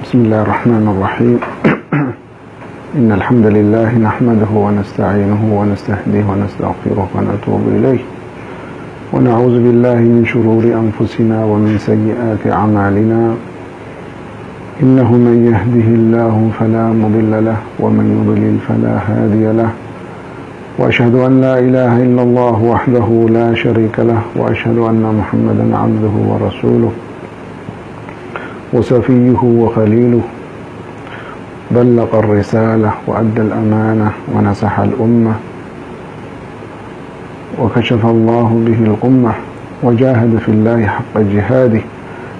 بسم الله الرحمن الرحيم. إن الحمد لله نحمده ونستعينه ونستهديه ونستغفره ونتوب إليه، ونعوذ بالله من شرور أنفسنا ومن سيئات أعمالنا. إنه من يهده الله فلا مضل له، ومن يضلل فلا هادي له. وأشهد أن لا إله إلا الله وحده لا شريك له، وأشهد أن محمدا عبده ورسوله، وصفيه وخليله، بلغ الرسالة وأدى الأمانة ونصح الأمة، وكشف الله به الغمة، وجاهد في الله حق جهاده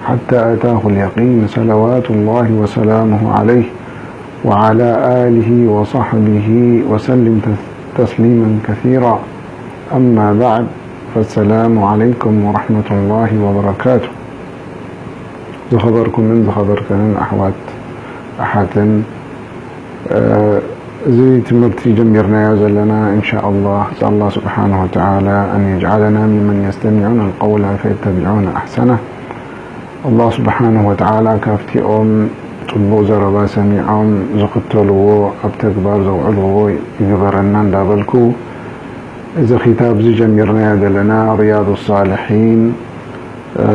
حتى أتاه اليقين، صلوات الله وسلامه عليه وعلى آله وصحبه وسلم تس-، تسليما كثيرا. أما بعد، فالسلام عليكم ورحمة الله وبركاته. ዝኸበርኩምን ዝኸበርክንን ኣሕዋት ኣሓትን፣ እ፣ እዚ ትምህርቲ ጀሚርናዮ ዘለና፣ إن شاء الله، أسأل الله سبحانه وتعالى أن يجعلنا ممن يستمعون القول فيتبعون أحسنه. ኣላህ ስብሓንሁ ወተዓላ ካብቲኦም ጽቡቕ ዘረባ ሰሚዖም ዝኽተልዎ፣ ኣብ ተግባር ዘውዕልዎ ይግበረና እንዳበልኩ፣ እዚ ኺታብ እዚ ጀሚርናዮ ዘለና ሪያዱ ሳልሒን፣ እ፣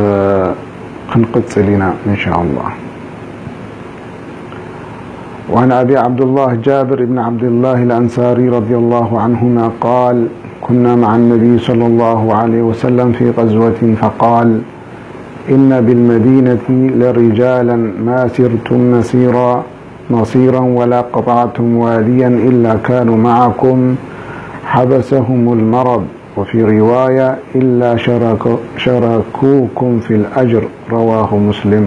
ክንቅጽል ኢና እንሻኣላህ። وعن أبي عبد الله جابر بن عبد الله الأنصاري رضي الله عنهما قال: كنا مع النبي صلى الله عليه وسلم في غزوة فقال: إن بالمدينة لرجالا ما سرتم مسيرا، مسيرا ولا قطعتم واديا إلا كانوا معكم، حبسهم المرض، وفي رواية: إلا شرك-، شركوكم في الأجر. رواه مسلم.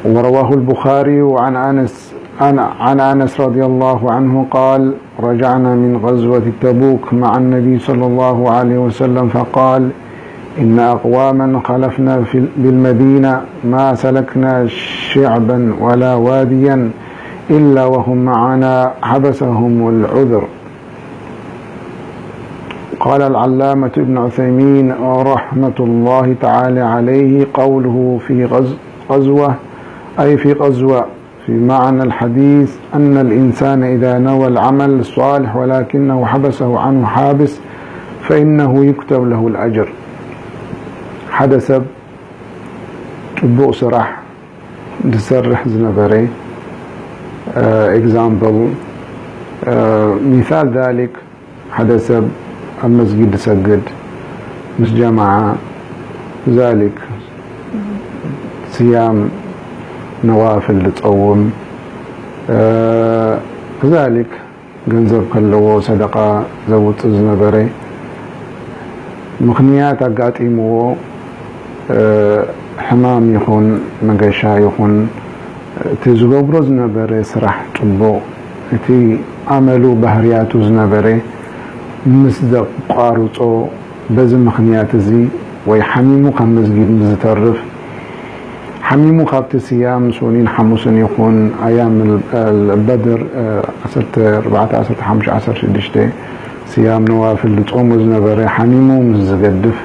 ورواه البخاري عن أنس، عن، عن أنس رضي الله عنه قال: رجعنا من غزوة تبوك مع النبي صلى الله عليه وسلم فقال: إن أقواما خلفنا في، بالمدينة ما سلكنا شعبا ولا واديا إلا وهم معنا حبسهم العذر. قال العلامة ابن عثيمين رحمة الله تعالى عليه: قوله في غز-، غزوة، أي في غزوة، في معنى الحديث أن الإنسان إذا نوى العمل الصالح ولكنه حبسه عنه حابس فإنه يكتب له الأجر. ሓደ ሰብ ጽቡቕ ስራሕ ዝሰርሕ ዝነበረ፣ እ፣ ኤግዛምፕል፣ እ፣ ሚሳል ዛሊክ፣ ሓደ ሰብ ኣብ መስጊድ ዝሰግድ፣ ምስ ጀማዓ ዛሊክ፣ ስያም ነዋፍል ዝጸውም፣ እ፣ ዛሊክ ገንዘብ ከለዎ ሰደቃ ዘውጽእ ዝነበረ፣ ምኽንያት ኣጋጢምዎ፣ እ፣ ሕማም ይኹን መገሻ ይኹን፣ እቲ ዝገብሮ ዝነበረ ስራሕ ጽቡቕ፣ እቲ ኣመሉ ባህርያቱ ዝነበረ ምስ ዘቋርጾ፣ በዚ ምኽንያት እዚ ወይ ሓሚሙ ካብ መስጊድ ምስ ዝተርፍ፣ ሓሚሙ ካብቲ ስያም ሶኒን ሓሙስን ይኹን ኣያም ል-፣ ል-፣ በድር፣ እ፣ ዓሰርተ ኣርባዕተ፣ ዓሰርተ ሓሙሽተ፣ ዓሰርተ ሽዱሽተ ስያም ነዋፍል ዝጾሞ ዝነበረ ሓሚሙ ምስ ዝገድፍ፣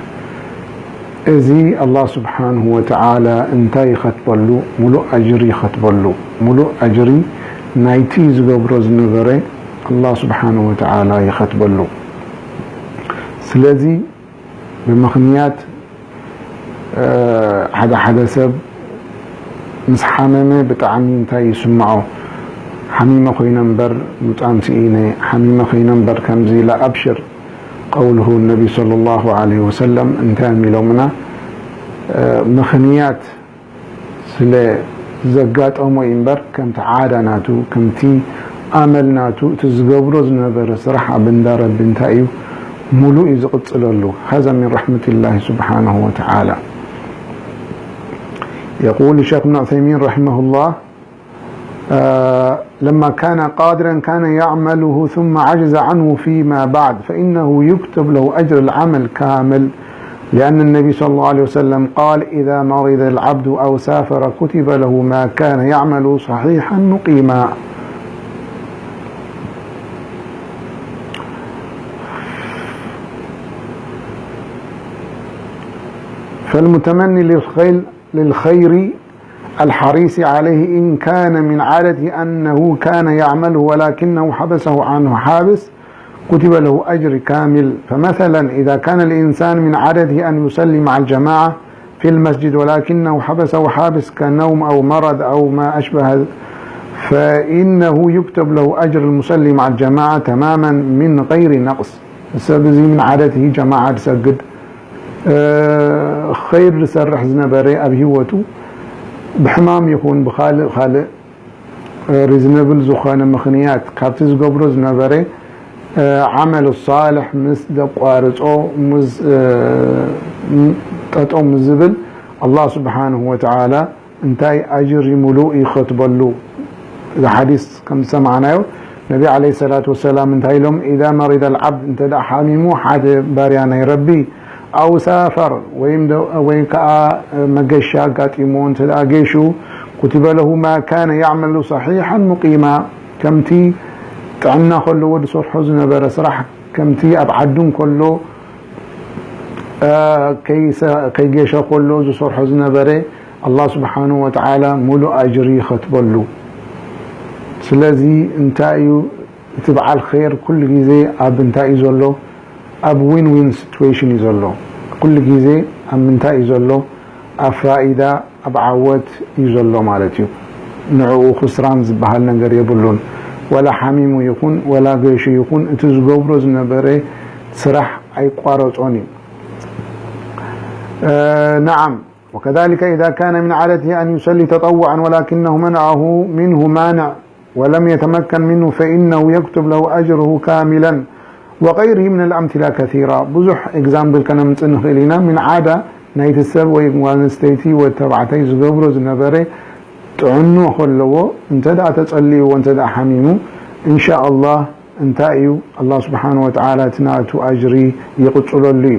እዚ ኣላህ ስብሓንሁ ወተዓላ እንታይ ይኸትበሉ? ሙሉእ ኣጅሪ ይኸትበሉ። ሙሉእ ኣጅሪ ናይቲ ዝገብሮ ዝነበረ ኣላህ ስብሓንሁ ወተዓላ ይኸትበሉ። ስለዚ ብምኽንያት፣ እ፣ ሓደ ሓደ ሰብ ምስ ሓመመ ብጣዕሚ እንታይ ይስምዖ? ሓሚመ ኮይነ እምበር ምጻም ስኢነ፣ ሓሚመ ኮይነ እምበር ከምዚ ኢለ። ኣብሽር፣ ቀውልሁ ነቢ ሰለላሁ ዐለይሂ ወሰለም እንታይ እዮም ኢሎምና? እ፣ ምኽንያት ስለ ዘጋጠሞ እዩ እምበር፣ ከምቲ ዓዳ ናቱ፣ ከምቲ ኣመል ናቱ፣ እቲ ዝገብሮ ዝነበረ ስራሕ ኣብ እንዳ ረቢ እንታይ እዩ፣ ሙሉእ እዩ ዝቕጽለሉ። هذا من رحمة الله سبحانه وتعالى. يقول الشيخ ابن عثيمين رحمه الله: آه، لما كان قادرا كان يعمله ثم عجز عنه فيما بعد، فإنه يكتب له أجر العمل كامل، لأن النبي صلى الله عليه وسلم قال: إذا مرض العبد أو سافر كتب له ما كان يعمل صحيحا مقيما. فالمتمني للخير للخير الحريص عليه إن كان من عادته أنه كان يعمله ولكنه حبسه عنه حابس كتب له أجر كامل. فمثلا إذا كان الإنسان من عادته أن يصلي مع الجماعة في المسجد ولكنه حبسه حابس كنوم أو مرض أو ما أشبه، فإنه يكتب له أجر المصلي مع الجماعة تماما من غير نقص. السبب من عادته جماعة تسجد، خير ዝሰርሕ ዝነበረ ኣብ ህይወቱ ብሕማም ይኹን ብኻልእ ካልእ ሪዝነብል ዝኾነ ምኽንያት ካብቲ ዝገብሮ ዝነበረ ዓመል ሳልሕ ምስ ዘቋርጾ፣ ምስ ጠጠው ምስ ዝብል፣ ኣላህ ስብሓንሁ ወተዓላ እንታይ ኣጅሪ ሙሉእ ይኸትበሉ። እዚ ሓዲስ ከም ዝሰማዕናዮ፣ ነቢ ዓለይሂ ሰላቱ ወሰላም እንታይ ኢሎም? ኢዛ መሪደ ልዓብድ፣ እንተ ደኣ ሓሚሙ ሓደ ባርያ ናይ ረቢ፣ ኣው ሳፈር፣ ወይ ከኣ መገሻ ኣጋጢሞ እንተ ደኣ ገይሹ፣ ኩቲበ ለሁ ማ ካነ ያዕመሉ ሰሒሓን ሙቂማ፣ ከምቲ ጥዕና ከለዎ ዝሰርሖ ዝነበረ ስራሕ፣ ከምቲ ኣብ ዓዱ እንከሎ ከይገሸ ከሎ ዝሰርሖ ዝነበረ፣ ኣላህ ስብሓንሁ ወተዓላ ሙሉእ ኣጅሪ ይኸትበሉ። ስለዚ እንታይ እዩ እቲ በዓል ኸይር ኩሉ ግዜ ኣብ እንታይ እዩ ዘሎ? ኣብ ዊን ዊን ሲትዌሽን እዩ ዘሎ። ኩሉ ግዜ ኣብ ምንታይ እዩ ዘሎ? ኣብ ፋኢዳ፣ ኣብ ዓወት እዩ ዘሎ ማለት እዩ። ንዕኡ ኹስራን ዝበሃል ነገር የብሉን። ወላ ሓሚሙ ይኹን ወላ ገይሹ ይኹን እቲ ዝገብሮ ዝነበረ ስራሕ ኣይቋረጾን እዩ። ነዓም وكذلك إذا كان من عادته أن يصلي تطوعا ولكنه منعه منه مانع ولم يتمكن منه فإنه يكتب له أجره كاملا وغيره من الأمثلة كثيرة። ብዙሕ ኤግዛምፕል ከነምጽእ ንኽእል ኢና። ምን ዓዳ ናይቲ ሰብ ወይ ጓል ኣንስተይቲ ወይ ተባዕታይ ዝገብሮ ዝነበረ ጥዕኑ ከለዎ እንተ ደኣ ተጸልይዎ እንተ ደኣ ሓሚሙ እንሻ ኣላህ እንታይ እዩ ኣላህ ስብሓን ወተዓላ እቲ ናቱ ኣጅሪ ይቕጽለሉ እዩ።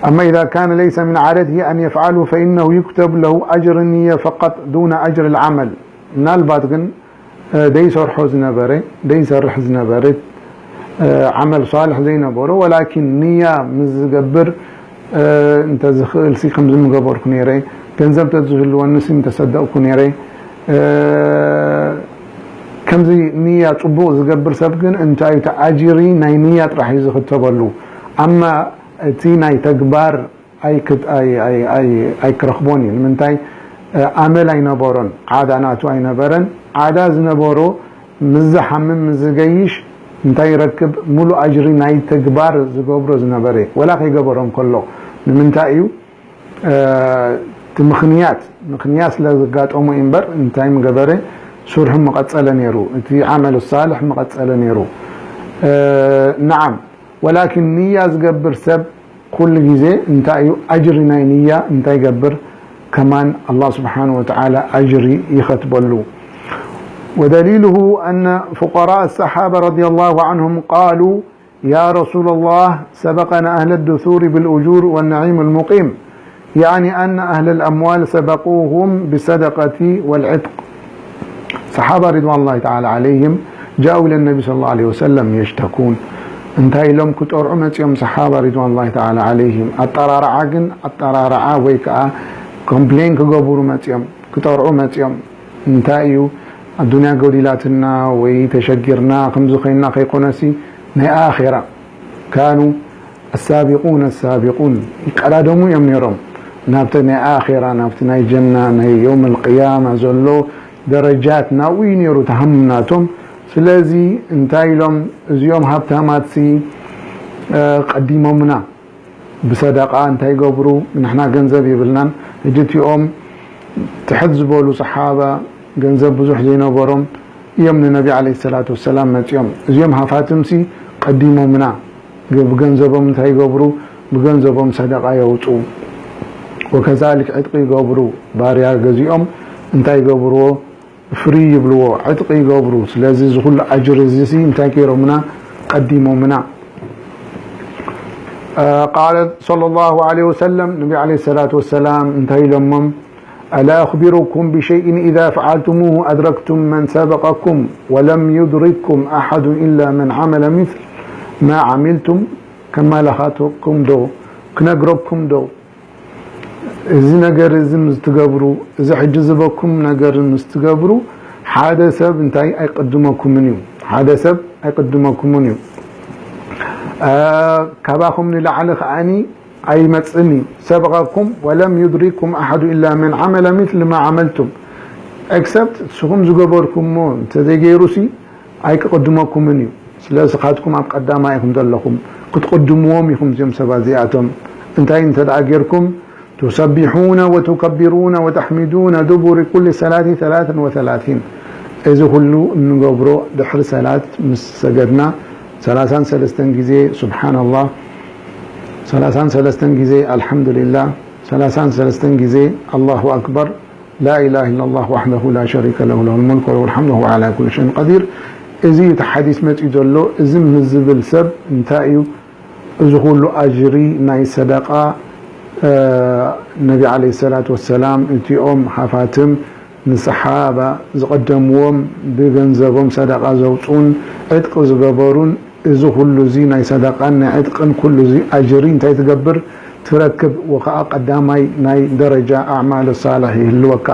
أما إذا كان ليس من عادته أن يفعله فإنه يكتب له أجر النية فقط دون أجر العمل። ምናልባት ግን ደይሰርሖ ዝነበረ ደይሰርሕ ዝነበረ ዓመል ሳልሕ ዘይነበሮ ወላኪን ንያ ምስ ዝገብር እንተ ዝኽእል ሲ ከምዚ ምገበርኩ ነይረ፣ ገንዘብ ተዝህልወኒ ሲ ምተሰደቕኩ ነይረ። ከምዚ ንያ ጽቡቕ ዝገብር ሰብ ግን እንታይ እቲ ኣጅሪ ናይ ንያ ጥራሕ እዩ ዝኽተበሉ። ኣማ እቲ ናይ ተግባር ኣይክረኽቦን እዩ። ንምንታይ? ኣመል ኣይነበሮን፣ ዓዳ ናቱ ኣይነበረን። ዓዳ ዝነበሮ ምስ ዝሓምም ምስ ዝገይሽ እንታይ ይረክብ? ሙሉእ ኣጅሪ ናይ ተግባር ዝገብሮ ዝነበረ ወላ ከይገበሮም ከሎ። ንምንታይ እዩ? እቲ ምኽንያት ምኽንያት ስለ ዘጋጠሞ እዩ እምበር እንታይ ምገበረ? ስርሑ ምቐጸለ ነይሩ፣ እቲ ዓመል ሳልሕ ምቐጸለ ነይሩ። ነዓም ወላኪን ንያ ዝገብር ሰብ ኩሉ ግዜ እንታይ እዩ ኣጅሪ ናይ ንያ እንታይ ይገብር? ከማን ኣላህ ስብሓን ወተዓላ ኣጅሪ ይኸትበሉ። ودليله أن فقراء الصحابة رضي الله عنهم قالوا يا رسول الله سبقنا أهل الدثور بالأجور والنعيم المقيم، يعني أن أهل الأموال سبقوهم بالصدقة والعتق. صحابة رضوان الله تعالى عليهم جاءوا إلى النبي صلى الله عليه وسلم يشتكون. እንታይ ኢሎም ክጠርዑ መጺኦም ሰሓባ ሪድዋን ላሂ ተዓላ ዓለይሂም? ኣጠራርዓ ግን ኣጠራርዓ ወይ ከዓ ኮምፕሌን ክገብሩ መጺኦም፣ ክጠርዑ መጺኦም። እንታይ እዩ ኣዱንያ ጎዲላትና ወይ ተሸጊርና ከምዚ ኮይንና ከይኮነሲ ናይ ኣኼራ ካኑ ኣሳቢቁን ኣሳቢቁን ይቀዳደሙ እዮም ነይሮም ናብቲ ናይ ኣኼራ ናብቲ ናይ ጀና ናይ የውም ኣልቅያማ ዘሎ ደረጃት ናብኡ እዩ ነይሩ ተሃምናቶም። ስለዚ እንታይ ኢሎም እዚኦም ሃብታማትሲ ቀዲሞምና ብሰደቃ እንታይ ይገብሩ ንሕና ገንዘብ የብልናን። ሕጂ እቲኦም ትሕት ዝበሉ ሰሓባ ገንዘብ ብዙሕ ዘይነበሮም እዮም ንነቢ ዓለይሂ ሰላቱ ወሰላም መፂኦም እዚኦም ሃፋትምሲ ቀዲሞምና ብገንዘቦም እንታይ ይገብሩ ብገንዘቦም ሰደቃ የውፅኡ። ወከዛሊክ ዕጥቂ ይገብሩ ባርያ ገዚኦም እንታይ ይገብርዎ ፍሪ ይብልዎ ዕጥቂ ይገብሩ። ስለዚ እዚ ኩሉ ኣጅር እዚ ሲ እንታይ ገይሮምና ቀዲሞምና። قال صلى الله عليه وسلم ነቢ عليه الصلاة والسلام እንታይ ኢሎሞም ألا أخبركم بشيء إذا فعلتموه أدركتم من سبقكم ولم يدرككم أحد إلا من عمل مثل ما عملتم ከማላኻተኩም ዶ ክነግረኩም ዶ እዚ ነገር እዚ ምስ ትገብሩ፣ እዚ ሕጂ ዝበኩም ነገር ምስ ትገብሩ፣ ሓደ ሰብ እንታይ ኣይቅድመኩምን እዩ። ሓደ ሰብ ኣይቅድመኩምን እዩ። እ፣ ካባኹም ንላዕሊ ከዓኒ ኣይመጽእን እዩ። ሰበቐኩም ወለም ዩድሪኩም ኣሐዱ ኢላ መን ዓመለ ሚስሊ ማ ዓመልቱም። ኤክሰፕት ንስኹም ዝገበርኩምዎ እንተዘይገይሩሲ ኣይክቕድመኩምን እዩ። ስለዚ ንስኻትኩም ኣብ ቀዳማይ ኢኹም ዘለኹም። ክትቕድምዎም ኢኹም እዚኦም ሰባት እዚኣቶም። እንታይ እንተ ደኣ ጌርኩም፣ ቱሰቢሑነ ወቱከቢሩነ ወተሕሚዱነ ዱቡሪ ኩሊ ሰላቲ ሰላተን ወሰላሲን። እዚ ኩሉ እንገብሮ ድሕሪ ሰላት ምስ ሰገድና ሰላሳን ሰለስተን ግዜ ሱብሓነላህ፣ ሰላሳን ሰለስተን ግዜ ኣልሓምዱሊላህ፣ ሰላሳን ሰለስተን ግዜ ኣላሁ ኣክበር፣ ላ ኢላሃ ኢለላህ ዋሕደሁ ላ ሸሪከ ለሁ ለሁል ሙልክ ወለሁል ሓምዱ ወሁወ ዓላ ኩሊ ሸይን ቀዲር። እዚ እዩ እቲ ሓዲስ መፂኡ ዘሎ። እዚ ምስ ዝብል ሰብ እንታይ እዩ እዚ ኩሉ ኣጅሪ ናይ ሰደቃ? እ፣ ነቢ ዓለይሂ ሰላቱ ወሰላም እቲኦም ሃፋትም ንሰሓባ ዝቐደምዎም ብገንዘቦም ሰደቃ ዘውፅኡን ዕጥቂ ዝገበሩን እዚ ኩሉ እዚ ናይ ሰደቃን ናይ ዕጥቅን ኩሉ እዚ ኣጅሪ እንታይ ትገብር? ትረክብ። ወኸዓ ቀዳማይ ናይ ደረጃ ኣዕማል ሳልሕ ይህልወካ።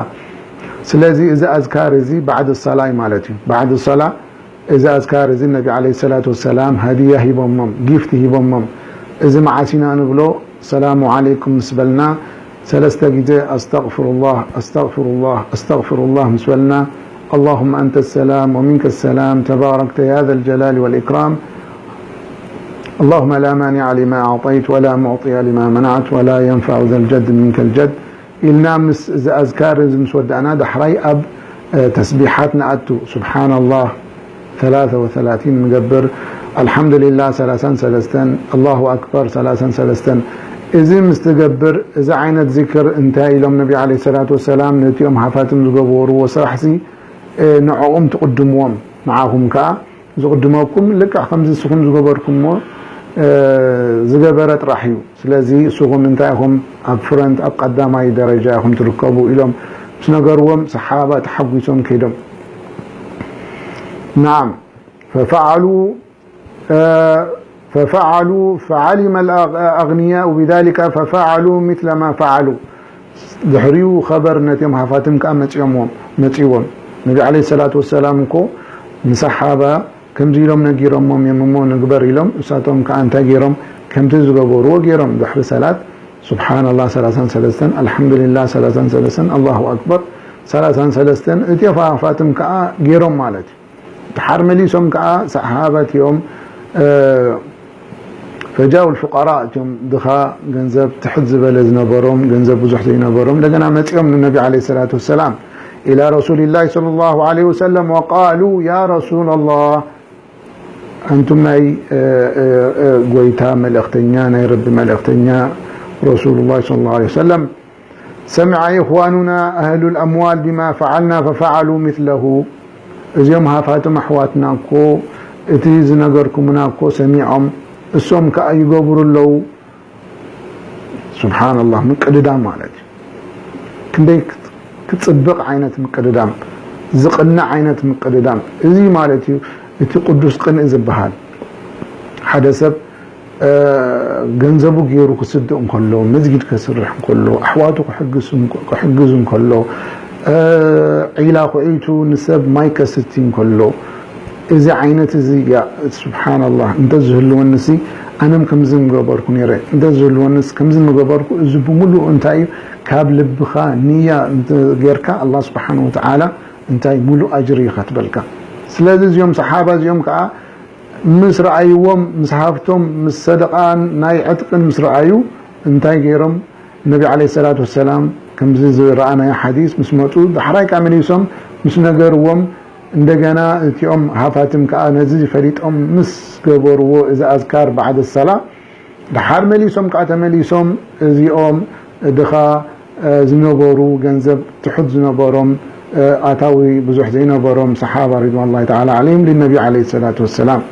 ስለዚ እዚ ኣዝካር እዚ ባዕድ ሰላ እዩ ማለት እዩ። ባዕድ ሰላ እዚ ኣዝካር እዚ ነቢ ዓለይሂ ሰላቱ ወሰላም ሃዲያ ሂቦሞም፣ ጊፍት ሂቦሞም። እዚ መዓስ ኢና ንብሎ? ሰላሙ ዓለይኩም ምስ በልና ሰለስተ ግዜ ኣስተግፍሩላህ፣ ኣስተግፍሩላህ፣ ኣስተግፍሩላህ ምስ በልና፣ اللهم أنت السلام ومنك السلام تباركت يا ذا الجلال والإكرام. اللهم لا مانع لما أعطيت ولا معطي لما منعت ولا ينفع ذا الجد منك الجد. ኢልና ምስ እዚ ኣዝካር እዚ ምስ ወዳእና፣ ዳሕራይ ኣብ፣ እ፣ ተስቢሓት ንኣቱ። ሱብሓነላህ ሰላሳ ወሰላሲን ንገብር፣ ኣልሓምዱሊላህ ሰላሳን ሰለስተን፣ ኣላሁ ኣክበር ሰላሳን ሰለስተን። እዚ ምስ ትገብር፣ እዚ ዓይነት ዚክር እንታይ ኢሎም ነቢ ዓለይሂ ሰላቱ ወሰላም ነቲኦም ሃፋትም ዝገበርዎ ስራሕሲ፣ እ፣ ንዕኦም ትቕድምዎም፣ ንዓኹም ከኣ ዝቕድመኩም ልክዕ ከምዚ ንስኹም ዝገበርኩምዎ፣ እ፣ ዝገበረ ጥራሕ እዩ። ስለዚ ንስኹም እንታይ ኢኹም ኣብ ፍረንት፣ ኣብ ቀዳማይ ደረጃ ኢኹም ትርከቡ ኢሎም ምስ ነገርዎም፣ ሰሓባ ተሓጒሶም ከይዶም። ናዓም፣ ፈፈዓሉ፣ እ፣ ፈፈዓሉ ፈዓሊመ ኣልኣግንያኡ ቢዛሊከ ፈፈዓሉ ሚስለ ማ ፈዓሉ። ድሕሪኡ ኸበር ነቲኦም ሃፋትም ከኣ መጺኦምዎም፣ መጺዎም። ነቢ ዓለይሂ ሰላቱ ወሰላም እኮ ንሰሓባ ከምዚ ኢሎም ነጊሮሞም እዮም እሞ ንግበር ኢሎም፣ እሳቶም ከኣ እንታይ ገይሮም? ከምቲ ዝገበርዎ ገይሮም። ድሕሪ ሰላት ሱብሓነላህ ሰላሳን ሰለስተን፣ ኣልሓምዱሊላህ ሰላሳን ሰለስተን፣ ኣላሁ ኣክበር ሰላሳን ሰለስተን፣ እቲኦም ሃፋትም ከኣ ገይሮም ማለት እዩ። ድሓር መሊሶም ከኣ ሰሓባ እቲኦም፣ እ፣ ፈጃኡ ልፉቀራ፣ እቲኦም ድኻ፣ ገንዘብ ትሕት ዝበለ ዝነበሮም፣ ገንዘብ ብዙሕ ዘይነበሮም፣ እንደገና መጺኦም ንነቢ ዓለይሂ ሰላቱ ወሰላም፣ ኢላ ረሱሊላሂ ሰለላሁ ዓለይሂ ወሰለም፣ ወቃሉ፣ ያ ረሱለላህ፣ ኣንቱም ናይ፣ እ፣ እ፣ እ፣ ጎይታ መልእኽተኛ፣ ናይ ረቢ መልእኽተኛ ረሱሉላህ ሰለላሁ ዓለይሂ ወሰለም፣ ሰሚዐ ኢኽዋኑና ኣህሉል ኣምዋል ቢማ ፈዓልና ፈፈዓሉ ሚስለሁ። እዚኦም ሃፋትም ኣሕዋትና እኮ እቲ ዝነገርኩምና እኮ ሰሚዖም፣ እሶም ከኣ ይገብሩ ኣለዉ። ሱብሓነላህ፣ ምቅድዳም ማለት እዩ። ክንደይ ክጽብቕ ዓይነት ምቅድዳም፣ ዝቕናዕ ዓይነት ምቅድዳም። እዚ ማለት እዩ እቲ ቅዱስ ቅንኢ ዝበሃል። ሓደ ሰብ እ፣ ገንዘቡ ገይሩ ክስድእ እንከሎ፣ መስጊድ ከስርሕ እንከሎ፣ ኣሕዋቱ ክሕግዝ እንከ-፣ ክሕግዝ እንከሎ፣ እ፣ ዒላ ኩዒቱ ንሰብ ማይ ከስቲ እንከሎ፣ እዚ ዓይነት እዚ፣ ያ፣ ሱብሓነላህ፣ እንተዝህልወንሲ ኣነም ከምዚ ምገበርኩ ነይረ፣ እንተዝህልወንስ ከምዚ ምገበርኩ፣ እዚ ብምሉኡ እንታይ እዩ? ካብ ልብኻ ንያ እንተ ጌርካ፣ ኣላህ ስብሓነ ወተዓላ እንታይ ምሉእ ኣጅሪ እዩ ከትበልካ። ስለዚ እዚኦም ሰሓባ እዚኦም ከኣ ምስ ረኣይዎም፣ ምስ ሃፍቶም፣ ምስ ሰደቓን ናይ ዕጥቅን ምስ ረኣዩ፣ እንታይ ገይሮም? ነቢ ዓለይሂ ሰላቱ ወሰላም፣ ከምዚ ዝረኣናዮ ሓዲስ፣ ምስ መጹ፣ ዳሕራይ ከኣ መሊሶም ምስ ነገርዎም፣ እንደገና እቲኦም ሃፋትም ከኣ ነዚ ፈሊጦም ምስ ገበርዎ፣ እዚ ኣዝካር ባዕደ ሰላ፣ ደሓር መሊሶም ከኣ ተመሊሶም እዚኦም ድኻ፣ እ፣ ዝነበሩ፣ ገንዘብ ትሑት ዝነበሮም፣ እ፣ ኣታዊ ብዙሕ ዘይነበሮም ሰሓባ ሪድዋኑላሂ ተዓላ ዓለይሂም ሊነቢ ዓለይሂ ሰላቱ ወሰላም።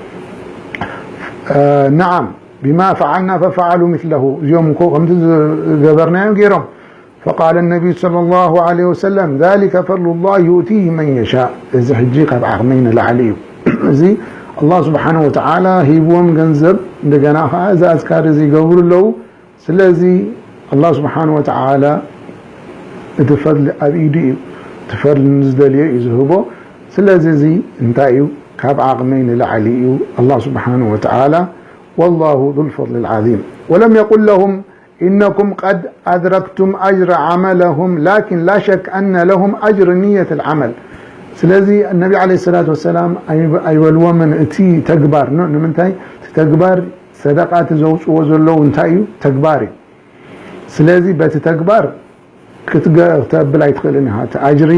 እ፣ ነዓም፣ ቢማ ፈዓልና ፈፈዓሉ ሚስለሁ። እዚኦም እኮ ከምቲ ዝገበርናዮ ገይሮም። ፈቃለ ነቢዩ ሰለላሁ ዓለይሂ ወሰለም፣ ዛሊከ ፈድሉላህ ዩእቲሂ መን የሻእ። እዚ ሕጂ ካብ ዓቕመይ ንላዕሊ እዩ። እዚ ኣላህ ስብሓነሁ ወተዓላ ሂብዎም ገንዘብ፣ እንደገና ኸዓ እዚ ኣዝካር እዚ ይገብሩ ኣለዉ። ስለዚ ኣላህ ስብሓን ወተዓላ እቲ ፈድሊ ኣብ ኢዱ እዩ። እቲ ፈድሊ ንዝደልዮ እዩ ዝህቦ። ስለዚ እዚ እንታይ እዩ? ካብ ዓቕመይ ንላዕሊ እዩ። ኣላህ ስብሓን ወተዓላ ወላሁ ዙል ፈድሊ ልዓዚም። ወለም የቁል ለሁም إنكم قد أدركتم أجر عملهم لكن لا شك أن لهم أجر نية العمل. ስለዚ ነቢ ዓለይሂ ሰላቱ ወሰላም ኣይበልዎምን እቲ ተግባር ን-፣ ንምንታይ እቲ ተግባር ሰደቃ እቲ ዘውፅዎ ዘለዉ እንታይ እዩ? ተግባር እዩ። ስለዚ በቲ ተግባር ክትገ-፣ ክተብል ኣይትኽእልን ኢኻ። እቲ ኣጅሪ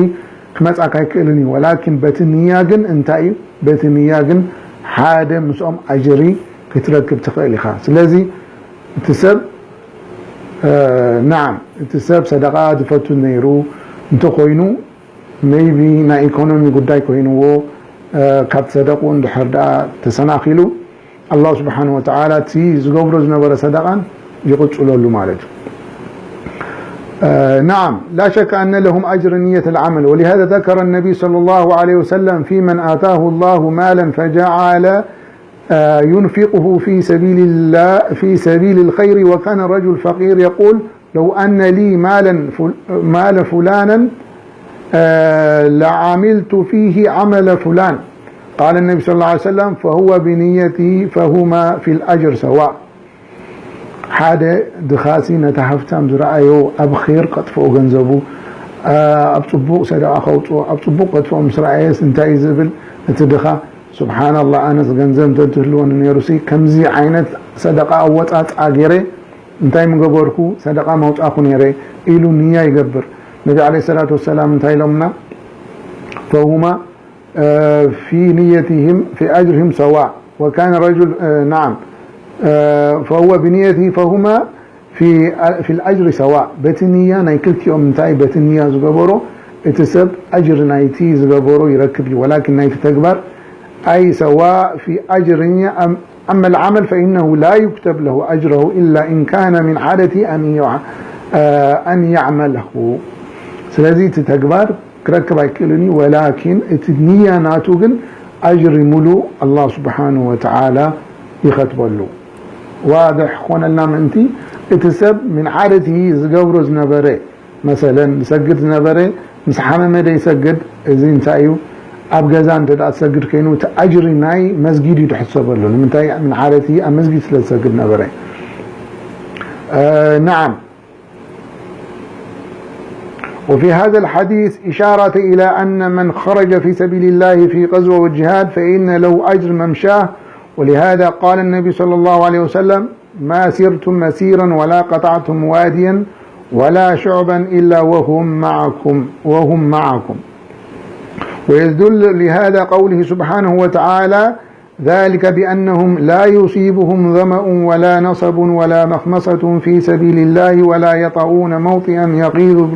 ክመጻካ ኣይክእልን እዩ። ወላኪን በቲ ንያ ግን እንታይ እዩ? በቲ ንያ ግን ሓደ ምስኦም ኣጅሪ ክትረክብ ትኽእል ኢኻ። ስለዚ እቲ ሰብ፣ እ፣ ናዓም፣ እቲ ሰብ ሰደቃ ዝፈቱ ነይሩ እንተኾይኑ፣ ሜይቢ ናይ ኢኮኖሚ ጉዳይ ኮይንዎ፣ እ፣ ካብ ሰደቁ እንድሕር ደኣ ተሰናኺሉ፣ ኣላህ ስብሓን ወተዓላ እቲ ዝገብሮ ዝነበረ ሰደቃን ይቕጽለሉ ማለት እዩ። እ፣ ናዓም፣ ላ ሸከ ኣነ ለሁም ኣጅር ንየት ልዓመል፣ ወሊሃዛ ዘከረ ነቢይ ሰለላሁ ዐለይሂ ወሰለም ፊ መን ኣታሁ ላሁ ማለን ፈጀዓለ ينفقه في سبيل الله، في سبيل الخير، وكان رجل فقير يقول: لو أن لي مالا فل-، مال فلانا، آه، لعملت فيه عمل فلان. قال النبي صلى الله عليه وسلم: فهو بنيته، فهما في الأجر سواء. ሓደ ድኻሲ ነቲ ሃፍታም ዝረኣዮ ኣብ ኸይር ከጥፍኦ ገንዘቡ፣ ኣ፣ ኣብ ጽቡቕ ሰደቓ ከውጽኦ፣ ኣብ ጽቡቕ ከጥፍኦ ምስ ረኣየስ እንታይ እዩ ዝብል እቲ ድኻ? ስብሓንላህ፣ ኣነስ ገንዘብ እንተትህልወኒ ነይሩሲ ከምዚ ዓይነት ሰደቓ ኣወጻጽኣ ገይረ እንታይ ምገበርኩ? ሰደቓ ማውጻእኩ ነይረ ኢሉ ንያ ይገብር። ነቢ ዓለይሂ ሰላቱ ወሰላም እንታይ ኢሎምና? ፈሁማ في نيتهم في أجرهم سواء وكان رجل، نعم، فهو بنيته فهما في، في الأجر سواء. በቲ ንያ ናይ ክልቲኦም እንታይ በቲ ንያ ዝገበሮ እቲ ሰብ ኣጅሪ ናይቲ ዝገበሮ ይረክብ እዩ። ወላኪን ናይቲ ተግባር أي سواء في أجر النية، أم-، أما العمل فإنه لا يكتب له أجره إلا إن كان من عادته أن يع-، أن يعمله. ስለዚ እቲ ተግባር ክረክብ ኣይክእልን እዩ። ወላኪን እቲ ንያ ናቱ ግን ኣጅሪ ሙሉእ ኣላህ ስብሓንሁ ወተዓላ ይኸትበሉ። ዋድሕ ክኾነልና ምእንቲ እቲ ሰብ ምን ዓደቲ ዝገብሮ ዝነበረ፣ መሰለን ዝሰግድ ዝነበረ ምስ ሓመመ ደይሰግድ፣ እዚ እንታይ እዩ? ኣብ ገዛ እንተ ደኣ ትሰግድ ከይኑ እቲ ኣጅሪ ናይ መስጊድ እዩ ትሕሰበሉ። ንምንታይ? ምን ዓደቲ ኣብ መስጊድ ስለ ዝሰግድ ነበረ። እ፣ ነዓም። وفي هذا الحديث إشارة إلى أن من خرج في سبيل الله في غزوة وجهاد فإن له أجر ممشاه، ولهذا قال النبي صلى الله عليه وسلم: ما سرتم مسيرا ولا قطعتم واديا ولا شعبا إلا وهم معكم، وهم معكم. ويدل لهذا قوله سبحانه وتعالى: ذلك بأنهم لا يصيبهم ظمأ ولا نصب ولا مخمصة في سبيل الله ولا يطئون موطئا يغيظ،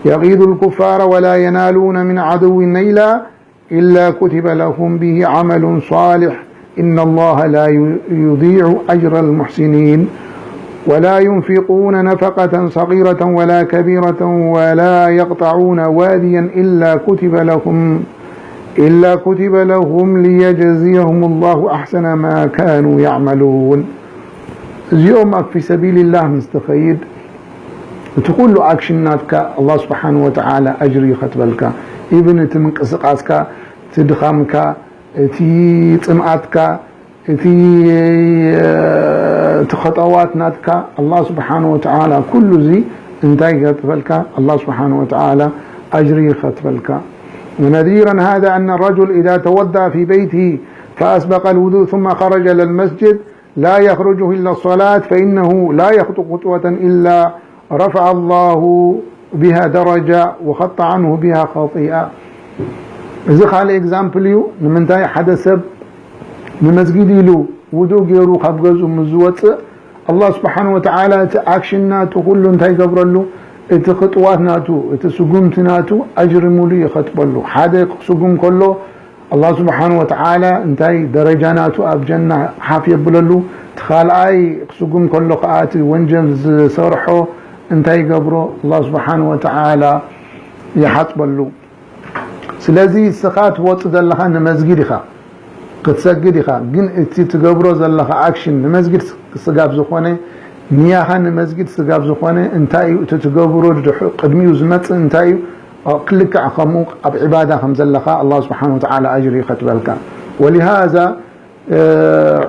يغيظ الكفار ولا ينالون من عدو نيلا إلا كتب لهم به عمل صالح إن الله لا يضيع أجر المحسنين ولا ينفقون نفقة صغيرة ولا كبيرة ولا يقطعون واديا إلا كتب لهم إلا كتب لهم ليجزيهم الله أحسن ما كانوا يعملون. እዚኦም ኣብ ፊ ሰቢልላህ ምስ ትኸይድ፣ እቲ ኩሉ ኣክሽን ናትካ ኣላህ ስብሓን ወተዓላ ኣጅሪ ይኸትበልካ። ኢብን እቲ ምንቅስቃስካ፣ እቲ ድኻምካ፣ እቲ ጽምኣትካ፣ እቲ፣ እቲ ኸጠዋት ናትካ ኣላህ ስብሓን ወተዓላ ኩሉ እዚ እንታይ ይኸትበልካ? ኣላህ ስብሓን ወተዓላ ኣጅሪ ይኸትበልካ። ونذيرا هذا أن الرجل إذا توضأ في بيته فأسبغ الوضوء ثم خرج إلى المسجد لا يخرج إلا الصلاة فإنه لا يخطو خطوة إلا رفع الله بها درجة وحط عنه بها خطيئة. እዚ ካልእ ኤግዛምፕል እዩ። ንምንታይ ሓደ ሰብ ንመስጊድ ኢሉ ውዱእ ገይሩ ካብ ገዝኡ ምስ ዝወፅእ ኣላህ ስብሓን ወተዓላ እቲ ኣክሽን ናቱ ኩሉ እንታይ ይገብረሉ? እቲ ክጥዋት ናቱ፣ እቲ ስጉምቲ ናቱ ኣጅሪ ሙሉእ ይኸጥበሉ። ሓደ ክስጉም ከሎ ኣላህ ስብሓን ወተዓላ እንታይ ደረጃ ናቱ ኣብ ጀና ሓፍ የብለሉ። እቲ ካልኣይ ክስጉም ከሎ ከዓ እቲ ወንጀል ዝሰርሖ እንታይ ይገብሮ? ኣላህ ስብሓን ወተዓላ ይሓፅበሉ። ስለዚ እስኻ ትወፅእ ዘለኻ ንመስጊድ ኢኻ፣ ክትሰግድ ኢኻ። ግን እቲ ትገብሮ ዘለኻ ኣክሽን ንመስጊድ ስጋብ ዝኾነ ንያኻ ንመስጊድ ስጋብ ዝኾነ እንታይ እዩ እቲ ትገብሮ? ድሕ-፣ ቅድሚኡ ዝመጽእ እንታይ እዩ? ክልክዕ ከምኡ ኣብ ዒባዳ ከም ዘለኻ ኣላህ ስብሓን ወተዓላ ኣጅሪ ይኸትበልካ። ወሊሃዛ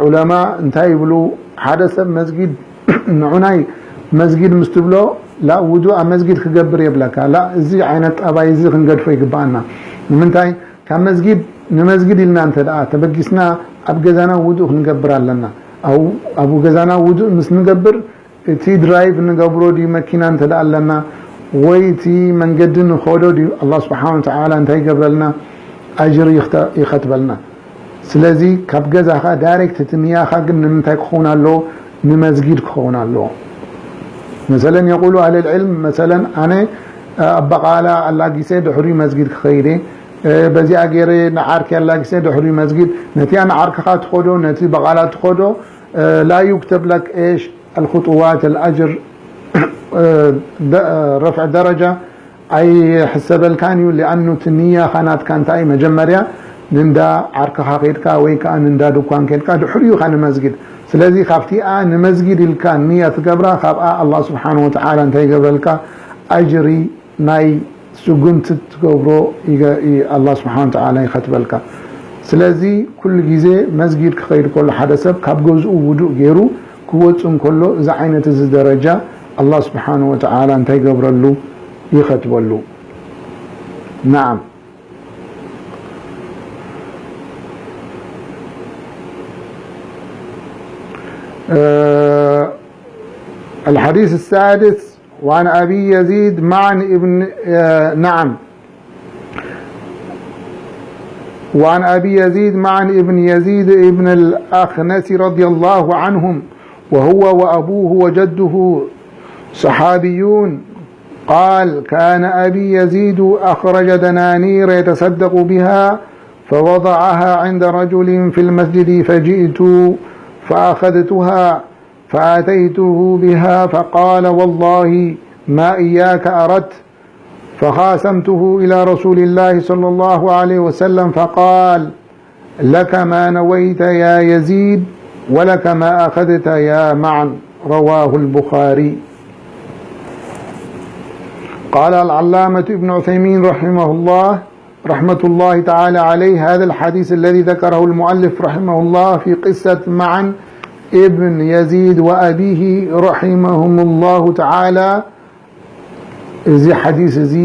ዑለማ እንታይ ይብሉ? ሓደ ሰብ መስጊድ ንዑናይ መስጊድ ምስ ትብሎ ላ ውዱእ ኣብ መስጊድ ክገብር የብለካ። ላ እዚ ዓይነት ጠባይ እዚ ክንገድፎ ይግባኣና። ንምንታይ? ካብ መስጊድ ንመስጊድ ኢልና እንተ ደኣ ተበጊስና ኣብ ገዛና ውዱእ ክንገብር ኣለና። ኣብ ገዛና ውዱእ ምስ ንገብር እቲ ድራይቭ ንገብሮ ድዩ መኪና እንተ ደኣ ኣለና ወይ እቲ መንገዲ ንኸዶ ድዩ ኣላህ ስብሓን ወተዓላ እንታይ ይገብረልና? ኣጅሪ ይኸትበልና። ስለዚ ካብ ገዛኻ ዳይሬክት እቲ ንያኻ ግን ንምንታይ ክኸውን ኣለዎ? ንመስጊድ ክኸውን ኣለዎ። መሰለን የቁሉ ኣህል ልዕልም መሰለን ኣነ ኣበቃላ ኣላጊሰ ድሕሪ መስጊድ ክኸይደ በዚኣ ገይረ ንዓርኪ ኣላጊሰ ድሕሪ መስጊድ ነቲያ ንዓርክኻ ትኸዶ ነቲ በቃላ ትኸዶ ላ ዩክተብ ለክ ኤሽ ኣልኹጥዋት ኣልኣጅር ረፍዕ ደረጃ ኣይሕሰበልካን እዩ። ሊኣኑ እቲ ንያኻ ናትካ እንታይ እዩ? መጀመርያ ንንዳ ዓርክኻ ኬድካ ወይ ከዓ ንንዳ ድኳን ኬድካ ድሕሪኡ ኢኻ ንመስጊድ። ስለዚ ካብቲኣ ንመስጊድ ኢልካ ንያ ትገብራ ካብኣ ኣላህ ስብሓን ወተዓላ እንታይ ይገብረልካ? ኣጅሪ ናይ ስጉምቲ ትገብሮ ይገ-፣ ይ-፣ ኣላህ ስብሓን ወተዓላ ይኸትበልካ። ስለዚ ኩሉ ግዜ መስጊድ ክኸይድ ከሎ ሓደ ሰብ ካብ ገዝኡ ውዱእ ገይሩ ክወፅእ እንከሎ እዚ ዓይነት እዚ ደረጃ ኣላህ ስብሓን ወተዓላ እንታይ ይገብረሉ? ይኸትበሉ። ናዓም። الحديث السادس، وعن أبي يزيد معا ابن، آه، نعم. وعن أبي يزيد معا ابن يزيد ابن الأخنس رضي الله عنهم، وهو وأبوه وجده صحابيون، قال: كان أبي يزيد أخرج دنانير يتصدق بها، فوضعها عند رجل في المسجد، فجئت فأخذتها، فأتيته بها، فقال: والله ما إياك أردت. فخاصمته إلى رسول الله صلى الله عليه وسلم، فقال: لك ما نويت يا يزيد، ولك ما أخذت يا معن. رواه البخاري. قال العلامة ابن عثيمين رحمه الله، رحمة الله تعالى عليه، هذا الحديث الذي ذكره المؤلف رحمه الله في قصة معن ابن يزيد وأبيه رحمهم الله تعالى، እዚ ሓዲስ እዚ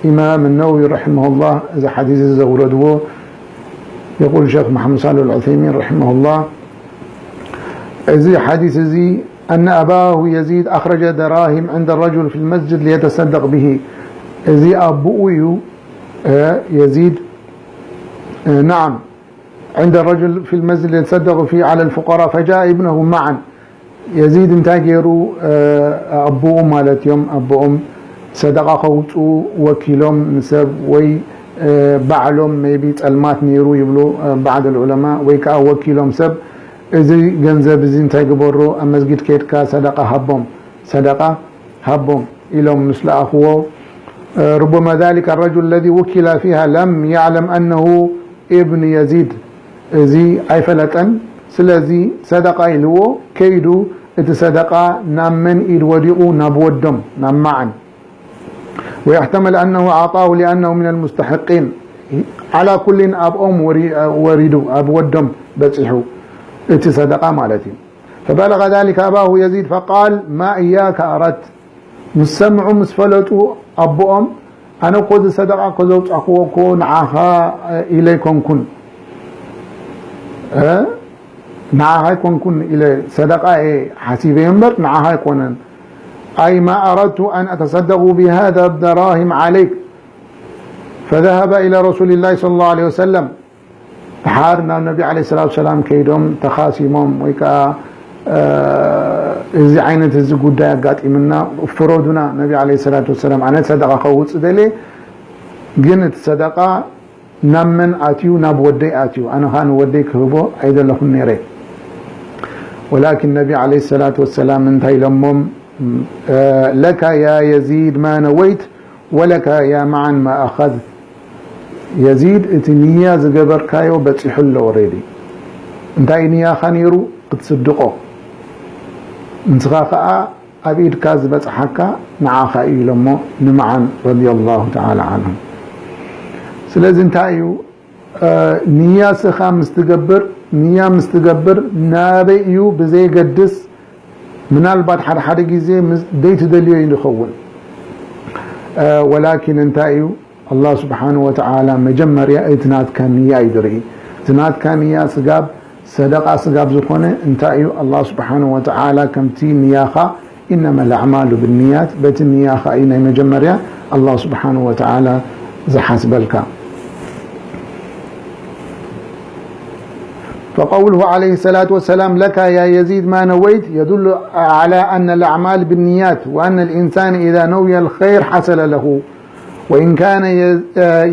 ኢማም ነወዊ ረሒመሁላህ እዚ ሓዲስ እዚ ዘውረድዎ፣ የቁል ሸክ መሓመድ ሳልሕ አልዑሰይሚን ረሒመሁላህ፣ እዚ ሓዲስ እዚ أن أباه يزيد أخرج دراهم عند الرجل في المسجد ليتصدق به، እዚ ኣቦኡ እዩ የዚድ፣ نعم، عند الرجل في المسجد يتصدق فيه على الفقراء، فجاء ابنه معا، የዚድ እንታይ ገይሩ? ኣቦኡ ማለት እዮም፣ ኣቦኦም ሰደቃ ከውፅኡ ወኪሎም ንሰብ ወይ ባዕሎም maybe ፀልማት ነይሩ ይብሉ ባዕድ ዑለማ፣ ወይ ከዓ ወኪሎም ሰብ፣ እዚ ገንዘብ እዚ እንታይ ግበሮ፣ ኣብ መስጊድ ከይድካ ሰደቃ ሃቦም፣ ሰደቃ ሃቦም ኢሎም ምስ ለኣኽዎ፣ ربما ذلك الرجل الذي وكل فيها لم يعلم أنه ابن يزيد، እዚ ኣይፈለጠን። ስለዚ ሰደቃ ኢልዎ ከይዱ፣ እቲ ሰደቃ ናብ መን ኢድ ወዲቑ? ናብ ወዶም፣ ናብ መዓን። ويحتمل أنه أعطاه لأنه من المستحقين. على كل ኣብኦም ወሪ-፣ ወሪዱ፣ ኣብ ወዶም በፂሑ እቲ ሰደቃ ማለት እዩ። فبلغ ذلك أباه يزيد فقال: ما إياك أردت. ምስ ሰምዑ ምስ ፈለጡ ኣቦኦም ኣነ እኮ እዚ ሰደቃ እኮ ዘውፃእክዎ እኮ ንዓኻ ኢለ ኣይኮንኩን፣ እ? ንዓኻ ኣይኮንኩን ኢለ ሰደቃ እየ ሓሲበዮ እምበር ንዓኻ ኣይኮነን። أي ما أردت أن أتصدق بهذا الدراهم عليك. فذهب إلى رسول الله صلى الله عليه وسلم. ድሓር ናብ ነቢ ዓለይሂ ሰላቱ ሰላም ከይዶም ተኻሲሞም ወይ ከዓ እዚ ዓይነት እዚ ጉዳይ ኣጋጢምና ፍረዱና፣ ነቢ ዓለይሂ ሰላቱ ወሰላም ኣነ ሰደቃ ከውፅእ ደልየ፣ ግን እቲ ሰደቃ ናብ መን ኣትዩ? ናብ ወደይ ኣትዩ፣ ኣነ ኸዓ ንወደይ ክህቦ ኣይደለኹን ነይረ። ወላኪን ነቢ ዓለይሂ ሰላቱ ወሰላም እንታይ ኢሎሞም? ለካ ያ የዚድ ማ ነወይት ወለካ ያ መዓን ማ ኣኸዝት። የዚድ፣ እቲ ንያ ዝገበርካዮ በጺሑ ኣሎ ኦሬዲ። እንታይ ንያኻ ነይሩ? ክትስድቆ። ንስኻ ከኣ ኣብ ኢድካ ዝበጽሓካ ንዓኻ እዩ ኢሎሞ ንመዓን ረዲየላሁ ተዓላ ዓንሁ። ስለዚ እንታይ እዩ፣ እ፣ ንያ ስኻ ምስ ትገብር፣ ንያ ምስ ትገብር ናበይ እዩ ብዘየገድስ፣ ምናልባት ሓደ ሓደ ግዜ ምስ፣ ዘይትደልዮ እዩ ዝኸውን። እ፣ ወላኪን እንታይ እዩ፣ ኣላህ ስብሓን ወተዓላ መጀመርያ እቲ ናትካ ንያ እዩ ዝርኢ። እቲ ናትካ ንያ ስጋብ ሰደቃ ስጋብ ዝኾነ እንታይ እዩ፣ ኣላህ ስብሓን ወተዓላ ከምቲ ንያኻ፣ ኢነማ ለኣዕማሉ ብንያት፣ በቲ ንያኻ እዩ ናይ መጀመርያ ኣላህ ስብሓን ወተዓላ ዝሓስበልካ። فقوله عليه الصلاة والسلام: لك يا يزيد ما نويت، يدل على أن الأعمال بالنيات، وأن الإنسان إذا نوي الخير حصل له، وإن كان ي-،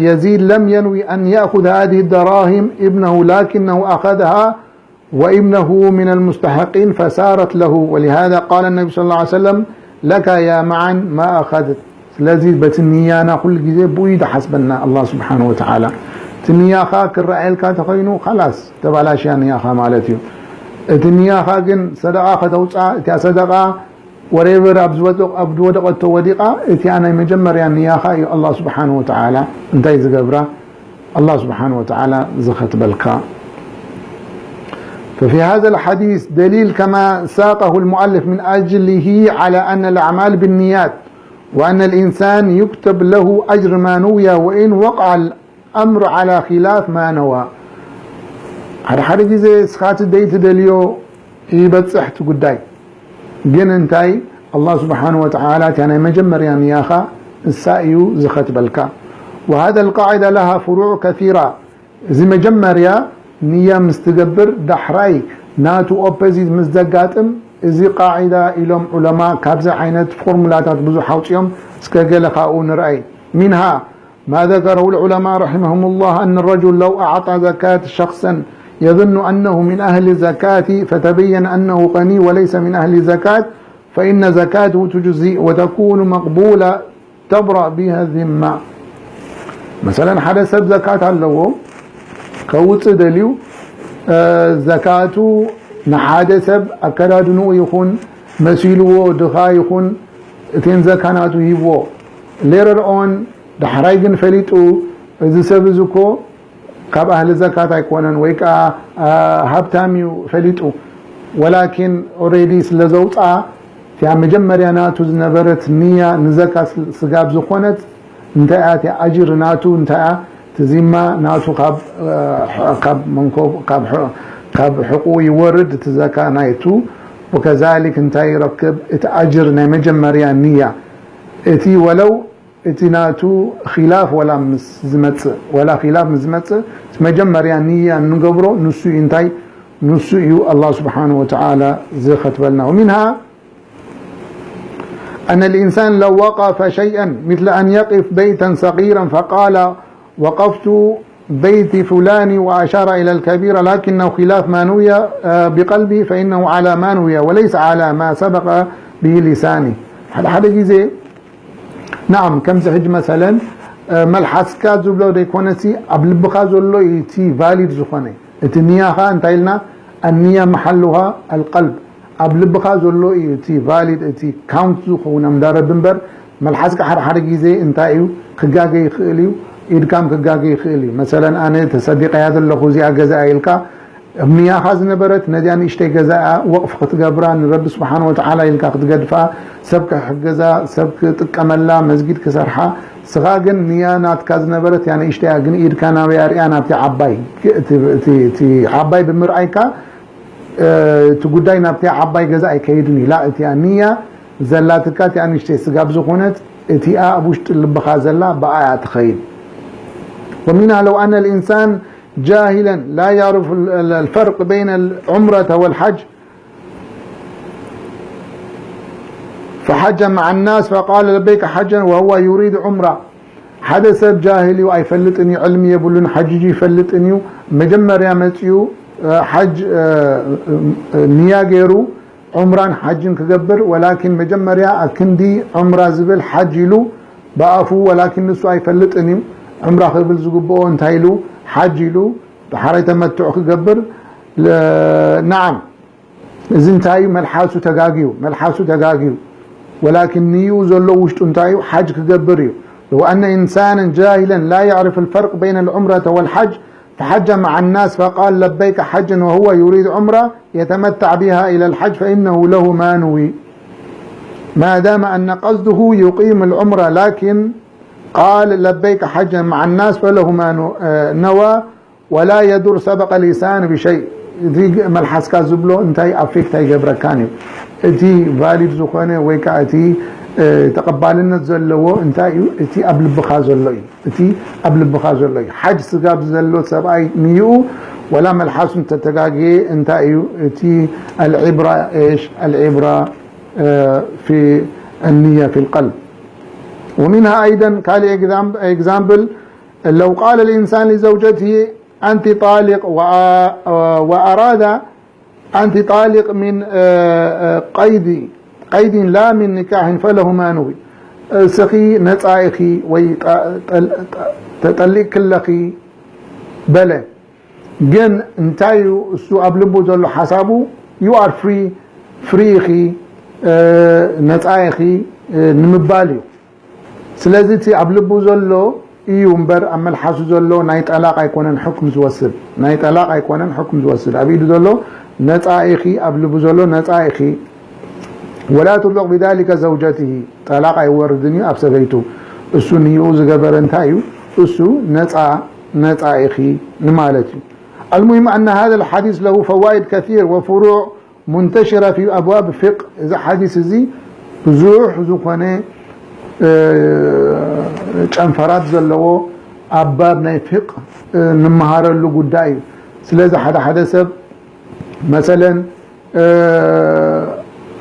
يزيد لم ينوي أن يأخذ هذه الدراهم ابنه، لكنه أخذها وابنه من المستحقين فصارت له، ولهذا قال النبي صلى الله عليه وسلم: لك يا معا ما أخذت. ስለዚ በቲ ንያና ኩሉ ግዜ ብኡ እዩ ዝሓስበና ኣላህ ስብሓን ወተዓላ። እቲ ንያኻ ክረኣየልካ ተኸይኑ፣ ኻላስ ተባላሽያ ንያኻ ማለት እዩ። እቲ ንያኻ ግን ሰደቓ ከተውፅኣ፣ እቲያ ሰደቓ ወሬቨር ኣብ ዝወደቕ-፣ ኣብ ዝወደቐቶ ወዲቓ፣ እቲኣ ናይ መጀመርያ ንያኻ እዩ ኣላህ ስብሓን ወተዓላ እንታይ ዝገብራ፣ ኣላህ ስብሓን ወተዓላ ዝኸትበልካ። ففي هذا الحديث دليل كما ساقه المؤلف من أجله على أن الأعمال بالنيات، وأن الإنسان يكتب له أجر ما نوي وإن وقع الأمر على خلاف ما نوى. ሓደ ሓደ ግዜ እስኻ እቲ ዘይትደልዮ ይበጽሕ እቲ ጉዳይ። ግን እንታይ፣ ኣላህ ስብሓን ወተዓላ እቲያ ናይ መጀመርያ ንያኻ እሳ እዩ ዝኸትበልካ። وهذا القاعدة لها فروع كثيرة. እዚ መጀመርያ ንያ ምስ ትገብር ዳሕራይ ናቱ ኦፖዚት ምስ ዘጋጥም፣ እዚ ቃዒዳ ኢሎም ዑለማ ካብዚ ዓይነት ፎርሙላታት ብዙሕ ኣውፅኦም። እስከ ገለ ካብኡ ንርኣይ። منها ما ذكره العلماء رحمهم الله أن الرجل لو أعطى زكاة شخصا يظن أنه من أهل الزكاة فتبين أنه غني وليس من أهل الزكاة فإن زكاته تجزئ وتكون مقبولة تبرأ بها الذمة. مثلا ሓደ ሰብ ዘካት ኣለዎ ከውፅእ ደልዩ፣ እ፣ ዘካቱ ንሓደ ሰብ ኣከዳድንኡ ይኹን መሲልዎ ድኻ ይኹን እቴን ዘካ ናቱ ሂብዎ። ሌረር ኦን ዳሕራይ ግን ፈሊጡ፣ እዚ ሰብ እዚ እኮ ካብ ኣህሊ ዘካት ኣይኮነን ወይ ከዓ፣ አ፣ ሃብታም እዩ ፈሊጡ። ወላኪን ኦሬዲ ስለ ዘውፅኣ እቲያ መጀመርያ ናቱ ዝነበረት ንያ ንዘካ ስ-፣ ስጋብ ዝኾነት እንታይ እያ እቲያ ኣጅር ናቱ እንታይ እያ? እቲ ዚማ ናቱ ካብ፣ አ፣ ካብ መንኮብ፣ ካብ ሕ-፣ ካብ ሕቁ ይወርድ እቲ ዘካ ናይቱ። ወከዛሊክ እንታይ ይረክብ? እቲ ኣጅር ናይ መጀመርያ ንያ። እቲ ወለው እቲ ናቱ ኺላፍ ወላ ምስ ዝመጽእ፣ ወላ ኺላፍ ምስ ዝመጽእ፣ እቲ መጀመርያ ንያ እንገብሮ ንሱ እዩ። እንታይ? ንሱ እዩ ኣላህ ስብሓነሁ ወተዓላ ዝኸትበልና። ومنها أن الإنسان لو وقف شيئا مثل أن يقف بيتا صغيرا فقال: وقفت بيت فلان وأشار إلى الكبير لكنه خلاف ما نوي، آه، بقلبه فإنه على ما نوي وليس على ما سبق به لسانه. ሓደ ሓደ ግዜ ናዓም፣ ከምዚ ሕጂ መሰለን፣ እ፣ መልሓስካ ዝብሎ ዘይኮነሲ ኣብ ልብኻ ዘሎ እዩ እቲ ቫሊድ ዝኾነ። እቲ ንያኻ እንታይ ኢልና? ኣንያ መሓሉኻ ኣልቀልብ። ኣብ ልብኻ ዘሎ እዩ እቲ ቫሊድ፣ እቲ ካውንት ዝኸውን ኣምዳረብ እምበር፣ መልሓስካ ሓደ ሓደ ግዜ እንታይ እዩ ክጋገ ይኽእል እዩ፣ ኢድካም ክጋገ ይኽእል እዩ። መሰለን ኣነ ተሰዲቀያ ዘለኹ እዚኣ ገዛ ኢልካ፣ ኣብ ንያኻ ዝነበረት ነዚኣ ንእሽተይ ገዛ እያ ወቕፍ ክትገብራ፣ ንረቢ ስብሓን ወተዓላ ኢልካ ክትገድፋ፣ ሰብ ክሕግዛ፣ ሰብ ክጥቀመላ፣ መስጊድ ክሰርሓ። ስኻ ግን ንያ ናትካ ዝነበረት እያ ንእሽተይ እያ፣ ግን ኢድካ ናበይ ኣርያ? ናብቲ ዓባይ፣ እቲ፣ እቲ፣ እቲ ዓባይ ብምርኣይካ፣ እ፣ እቲ ጉዳይ ናብቲ ዓባይ ገዛ ኣይከይድን እዩ። ላ፣ እቲኣ ንያ ዘላትካ እቲኣ ንእሽተይ ስጋብ ዝኾነት፣ እቲኣ ኣብ ውሽጢ ልብኻ ዘላ ብኣያ ትኸይድ። ومنها لو أن الإنسان جاهلا لا يعرف ال-، ال-، الفرق بين العمرة والحج فحج مع الناس فقال: لبيك حجا وهو يريد عمرة. ሓደ ሰብ ጃሂል እዩ፣ ኣይፈልጥን እዩ፣ ዕልሚ የብሉን፣ ሓጅ ይፈልጥን እዩ። መጀመርያ መፅኡ፣ እ፣ ሓጅ፣ እ፣ እ፣ ንያ ገይሩ ዑምራን ሓጅን ክገብር፣ ወላኪን መጀመርያ ኣብ ክንዲ ዑምራ ዝብል ሓጅ ኢሉ ብኣፉ፣ ወላኪን ንሱ ኣይፈልጥን እዩ። ዑምራ ክብል ዝግብኦ እንታይ ኢሉ? ሓጅ ኢሉ፣ ዳሕራይ ተመትዕ ክገብር፣ ለ-፣ ነዓም። እዚ እንታይ እዩ? መልሓሱ ተጋግዩ፣ መልሓሱ ተጋግዩ። ወላኪን ንዩ ዘሎ ውሽጡ እንታይ እዩ? ሓጅ ክገብር እዩ። لو أن إنسانا جاهلا لا يعرف الفرق بين العمرة والحج فحج مع الناس فقال لبيك حجا وهو يريد عمرة يتمتع بها إلى الحج فإنه له ما نوي ما دام أن قصده يقيم العمرة لكن قال لبيك حجا مع الناس فله ما نو- آه، نوى ولا يضر سبق الإنسان بشيء. እዚ መልሓስካ ዝብሎ እንታይ ኣፌክት ኣይገብረካን እዩ። እቲ ቫሊድ ዝኾነ ወይ ከዓ እቲ ተቐባልነት ዘለዎ እንታይ እዩ? እቲ ኣብ ልብኻ ዘሎ እዩ። እቲ ኣብ ልብኻ ዘሎ እዩ። ሓጅ ስጋብ ዘሎ ሰብኣይ ንይኡ ወላ መልሓሱ እንተተጋግየ እንታይ እዩ? እቲ العبرة إيش؟ العبرة في النية في القلب. ومنها أيضا ካልእ example لو قال الإنسان لزوجته أنت طالق وأراد أنت طالق من قيد قيد لا من نكاح فله ما نوي. እስኺ ነፃ ኢኺ ወይ ተጠሊቅኪ ኣለኺ በለ። ግን እንታይ እዩ እሱ ኣብ ልቡ ዘሎ ሓሳቡ you are free፣ ፍሪ ኢኺ፣ ነፃ ኢኺ ንምባል እዩ። ስለዚ እቲ ኣብ ልቡ ዘሎ እዩ እምበር ኣብ መልሓሱ ዘሎ ናይ ጠላቕ ኣይኮነን ሕኩም ዝወስድ፣ ናይ ጠላቕ ኣይኮነን ሕኩም ዝወስድ። ኣብ ኢዱ ዘሎ ነፃ ኢኺ፣ ኣብ ልቡ ዘሎ ነፃ ኢኺ። ولا تطلق بذلك زوجته፣ ጠላቕ ኣይወርድን እዩ ኣብ ሰበይቱ። እሱ ንይኡ ዝገበረ እንታይ እዩ? እሱ ነፃ ነፃ ኢኺ ንማለት እዩ። المهم أن هذا الحديث له فوائد كثير وفروع منتشرة في أبواب الفقه። እዚ ሓዲስ እዚ ብዙሕ ዝኾነ ጨንፈራት ዘለዎ ኣብ ባብ ናይ ፍቅህ ንመሃረሉ ጉዳይ እዩ። ስለዚ ሓደ ሓደ ሰብ መሰለን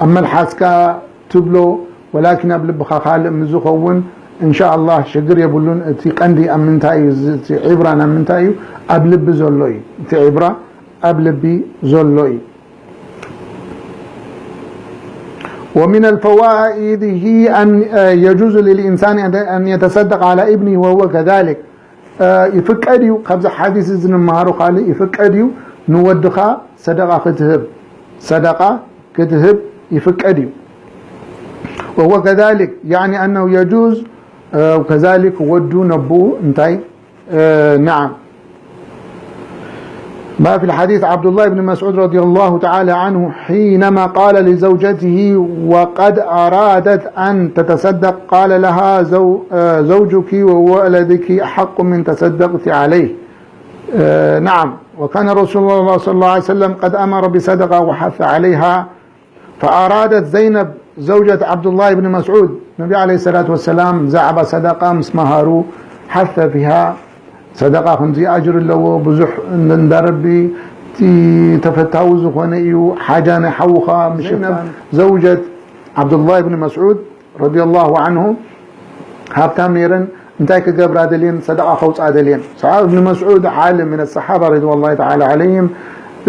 ኣብ መልሓስካ ትብሎ ወላኪን ኣብ ልብኻ ካልእ ምስ ዝኸውን እንሻ ኣላህ ሽግር የብሉን። እቲ ቀንዲ ኣብ ምንታይ እዩ፣ እቲ ዒብራ ናብ ምንታይ እዩ? ኣብ ልቢ ዘሎ እዩ። እቲ ዒብራ ኣብ ልቢ ዘሎ እዩ። ومن الفوائد هي أن يجوز للإنسان أن يتصدق على ابنه وهو كذلك. ይፍቀድ እዩ። ካብዚ ሓዲስ እዚ ንመሃሮ ካልእ ይፍቀድ እዩ ንወድኻ ሰደቃ ክትህብ፣ ሰደቃ ክትህብ ይፍቀድ እዩ። وهو كذلك يعني أنه يجوز كذلك ወዱ ነብኡ እንታይ نعم. ما في الحديث عبد الله بن مسعود رضي الله تعالى عنه حينما قال لزوجته وقد أرادت أن تتصدق قال لها زو- زوجك وولدك أحق من تصدقت عليه. نعم. وكان رسول الله صلى الله عليه وسلم قد أمر بصدقة وحث عليها فأرادت زينب زوجة عبد الله بن مسعود ነቢ عليه الصلاة والسلام ብዛዕባ ሰደቃ ምስ መሃሩ حث فيها ሰደቃ ከምዚ ኣጅር ኣለዎ ብዙሕ እንዳረቢ እቲ ተፈታዊ ዝኾነ እዩ ሓጃ ናይ ሓውኻ ምሽፋን። ዘውጀት ዓብዱላህ ብን መስዑድ ረዲየላሁ ዓንሁ ሃብታም ነይረን እንታይ ክገብራ ደልየን ሰደቃ ከውፅኣ ደልየን። ሰዓብ ብን መስዑድ ዓለም ምን ሰሓባ ረዲየላሁ ተዓላ ዓለይህም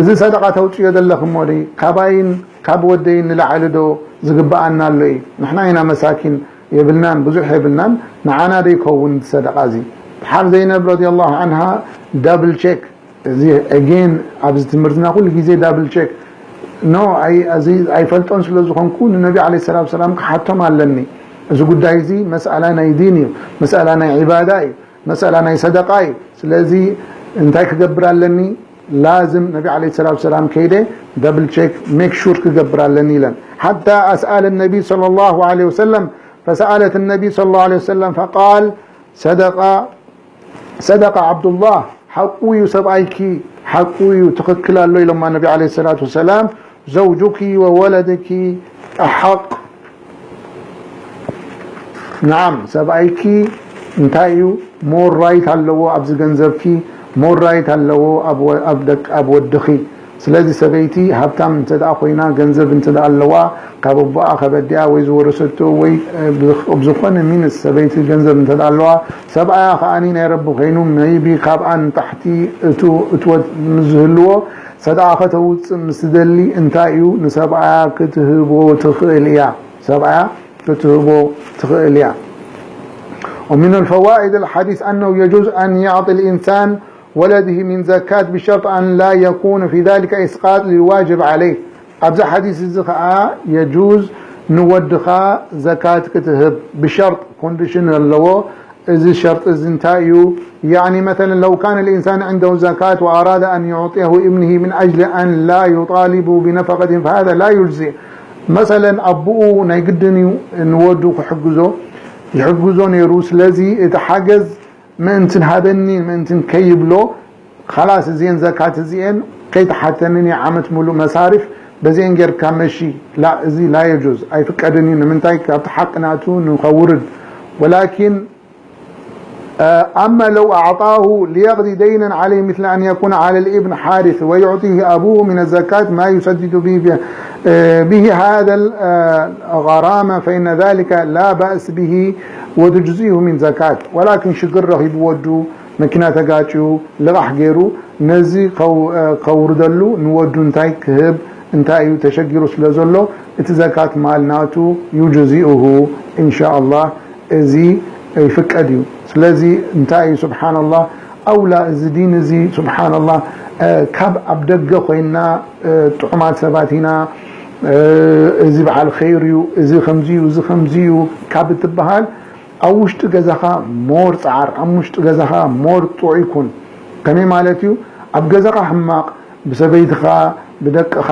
እዚ ሰደቃ ተውፅዮ ዘለኽሞ ካባይን ካብ ወደይ ንላዕሊ ዶ ዝግብኣና ኣሎ እዩ? ንሕና ኢና መሳኪን የብልናን ብዙሕ የብልናን ንዓና ዶ ይከውን እቲ ሰደቃ እዚ? ሓብ ዘይነብ ረዲየላሁ ዓንሃ ዳብል ቼክ እዚ ኣጌን ኣብዚ ትምህርትና ኩሉ ግዜ ዳብል ቼክ ኖ ኣይፈልጦን ስለ ዝኾንኩ ንነቢ ዓለይሂ ሰላቱ ሰላም ክሓቶም ኣለኒ። እዚ ጉዳይ እዚ መስኣላ ናይ ዲን እዩ፣ መስኣላ ናይ ዒባዳ እዩ፣ መስኣላ ናይ ሰደቃ እዩ። ስለዚ እንታይ ክገብር ኣለኒ? ላዝም ነቢ ዓለይሂ ሰላቱ ሰላም ከይደ ዳብል ቼክ ሜክ ሹር ክገብር ኣለኒ ኢለን። ሓታ ኣስኣለ ነቢ ሰለላሁ ዓለይሂ ወሰለም ፈሰኣለት ነቢ ሰለላሁ ዓለይሂ ወሰለም ፈቃል ሰደቃ ሰደቃ ዓብዱላህ ሓቁ እዩ ሰብኣይኪ ሓቁ እዩ ትኽክል ኣሎ ኢሎማ ነቢ ዓለይሂ ሰላቱ ወሰላም ዘውጁኪ ወወለድኪ ኣሓቅ ነዓም ሰብኣይኪ እንታይ እዩ ሞር ራይት ኣለዎ ኣብዚ ገንዘብኪ ሞር ራይት ኣለዎ ኣብ ወድኺ ስለዚ ሰበይቲ ሃብታም እንተ ኮይና ገንዘብ እንተ ኣለዋ ካብ ኣቦኣ ካብ ኣዲኣ ወይ ዝወረሰቶ ወይ ብዝኾነ ሚንስ ሰበይቲ ገንዘብ እንተ ኣለዋ ሰብኣያ ከኣ ናይ ረቢ ኮይኑ ሜይቢ ካብኣ ንታሕቲ እትወት ምስ ዝህልዎ ሰድኣ ከተውፅእ ምስ ትደሊ እንታይ እዩ ንሰብኣያ ክትህቦ ትኽእል እያ ሰብኣያ ክትህቦ ትኽእል እያ ومن الفوائد الحديث أنه يجوز أن يعطي الإنسان ولده من زكاة بشرط أن لا يكون في ذلك إسقاط للواجب عليه ኣብዚ ሓዲስ እዚ ኸዓ የጁዝ ንወድኻ ዘካት ክትህብ ብሸርጥ ኮንዲሽን ኣለዎ። እዚ ሸርጢ እዚ እንታይ እዩ? يعني مثلا لو كان الإنسان عنده زكاة وأراد أن يعطيه ابنه من أجل أن لا يطالب بنفقة فهذا لا يجزئ. مثلا ኣቦኡ ናይ ግድን እዩ ንወዱ ክሕግዞ ይሕግዞ ነይሩ። ስለዚ እቲ ሓገዝ ምእንትን ሃበኒ ምእንትን ከይብሎ ኻላስ እዚኤን ዘካት እዚኤን ከይተሓተንን የዓመት ሙሉእ መሳርፍ በዚኤን ጌርካ መሺ ላ እዚ ላ የጁዝ ኣይፍቀድን እዩ። ንምንታይ ካብቲ ሓቂ ናቱ ንኸውርድ ወላኪን أما لو أعطاه ليقضي دينا عليه مثل أن يكون على الابن حارث ويعطيه أبوه من الزكاة ما يسدد به به هذا الغرامة فإن ذلك لا بأس به وتجزئه من زكاة ولكن ሽግር ረኺቡ ወዱ መኪና ተጋጭዩ ልቓሕ ገይሩ ነዚ ከውርደሉ ንወዱ እንታይ ክህብ እንታይ እዩ ተሸጊሩ ስለ ዘሎ እቲ ዘካት ማል ናቱ يجزئه إن شاء الله እዚ ይፍቀድ እዩ። ስለዚ እንታይ እዩ سبحان الله ኣውላ እዚ ዲን እዚ سبحان الله ካብ ኣብ ደገ ኮይና ጥዑማት ሰባት ኢና እዚ በዓል ኸይር እዩ እዚ ከምዚ እዩ እዚ ከምዚ እዩ ካብ እትበሃል ኣብ ውሽጢ ገዛኻ more ፃዓር ኣብ ውሽጢ ገዛኻ more ጥዑይ ኩን። ከመይ ማለት እዩ? ኣብ ገዛኻ ሕማቕ ብሰበይትኻ ብደቅኻ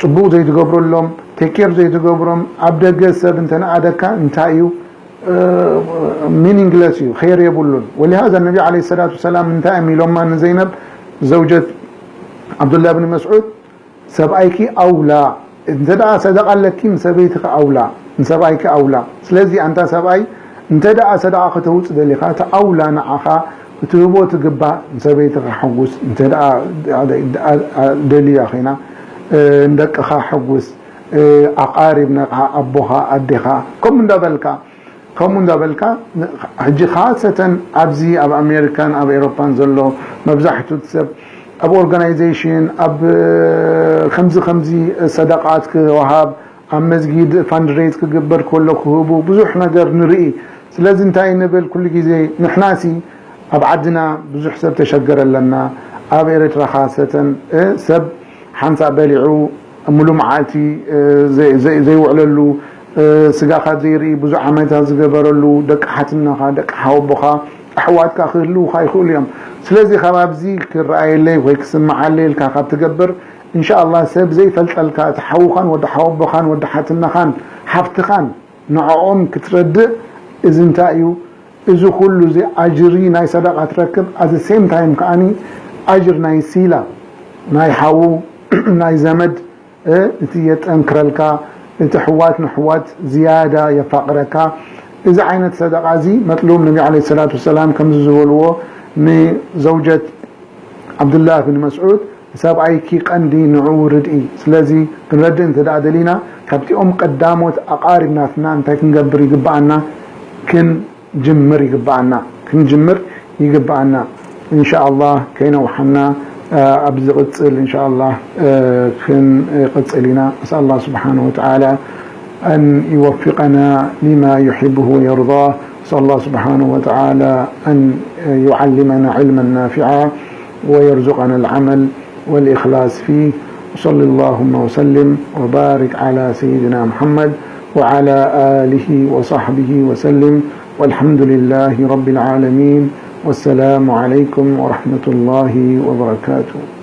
ፅቡቕ ዘይትገብረሎም take care ዘይትገብሮም ኣብ ደገ ሰብ እንተነኣደካ እንታይ እዩ meaningless እዩ ኸይር የብሉን። ولهذا النبي عليه الصلاة والسلام እንታይ እዮም ኢሎማ ንዘይነብ ዘውጀት ዓብዱላህ ብን መስዑድ ሰብኣይኪ ኣውላ እንተ ደኣ ሰደቃ ኣለኪ ንሰበይትኺ ኣውላ ንሰብኣይኪ ኣውላ ስለዚ ኣንታ ሰብኣይ እንተ ደኣ ሰደቃ ከተውጽእ ደሊኻ እቲ ኣውላ ንዓኻ ክትህቦ ትግባእ ንሰበይትኻ ሕጉስ እንተ ደኣ ደልያ ኺና ንደቅኻ ሕጉስ ኣቓሪብ ንዓ ኣቦኻ ኣዴኻ ከምኡ እንዳበልካ ከምኡ እንዳበልካ ሕጂ ካሰተን ኣብዚ ኣብ ኣሜሪካን ኣብ ኤሮፓን ዘሎ መብዛሕቱ ሰብ ኣብ ኦርጋናይዜሽን ኣብ ከምዚ ከምዚ ሰደቃት ክወሃብ ኣብ መስጊድ fundraise ክግበር ከሎ ክህቡ ብዙሕ ነገር ንርኢ። ስለዚ እንታይ ንብል ኩሉ ግዜ ንሕናሲ ኣብ ዓድና ብዙሕ ሰብ ተሸገረ ኣለና ኣብ ኤረትራ ካሰተን ሰብ ሓንሳእ በሊዑ ሙሉ መዓልቲ ዘይውዕለሉ ስጋኻ ዘይርኢ ብዙሕ ዓመታት ዝገበረሉ ደቂ ሓትነኻ ደቂ ሓወቦኻ ኣሕዋትካ ክህልውኻ ይኽእሉ እዮም። ስለዚ ካብ ኣብዚ ክረኣየለይ ወይ ክስምዓለይ ኢልካ ካብ ትገብር እንሻኣላ ሰብ ዘይፈልጠልካ እቲ ሓውኻን ወዲ ሓወቦኻን ወዲ ሓትነኻን ሓፍትኻን ንዕኦም ክትረድእ እዚ እንታይ እዩ እዚ ኩሉ እዚ ኣጅሪ ናይ ሰደቃ ትረክብ at the same time ከኣኒ ኣጅር ናይ ሲላ ናይ ሓዉ ናይ ዘመድ እቲ የጠንክረልካ እቲ ሕዋት ንሕዋት ዝያዳ የፋቅረካ እዚ ዓይነት ሰደቃ እዚ መጥሉብ ነቢ ለ ሰላት ወሰላም ከምዚ ዝበልዎ ንዘውጀት ዓብዱላህ ብን መስዑድ ሰብኣይኪ ቀንዲ ንዕኡ ርድኢ ስለዚ ክንረድእ እንተ ደኣ ደሊና ካብቲኦም ቀዳሞት ኣቃሪብ ናትና እንታይ ክንገብር ይግበኣና ክን ጅምር ይግበኣና ክንጅምር ይግበኣና እንሻኣላህ ከይነውሓና ኣብ ዝቕፅል እንሻኣላህ ክንቕፅል ኢና ነስኣል ኣላህ ስብሓን ወተዓላ أن يوفقنا لما يحبه ويرضاه نسأل الله سبحانه وتعالى أن يعلمنا علما نافعا ويرزقنا العمل والإخلاص فيه وصل اللهم وسلم وبارك على سيدنا محمد وعلى آله وصحبه وسلم والحمد لله رب العالمين والسلام عليكم ورحمة الله وبركاته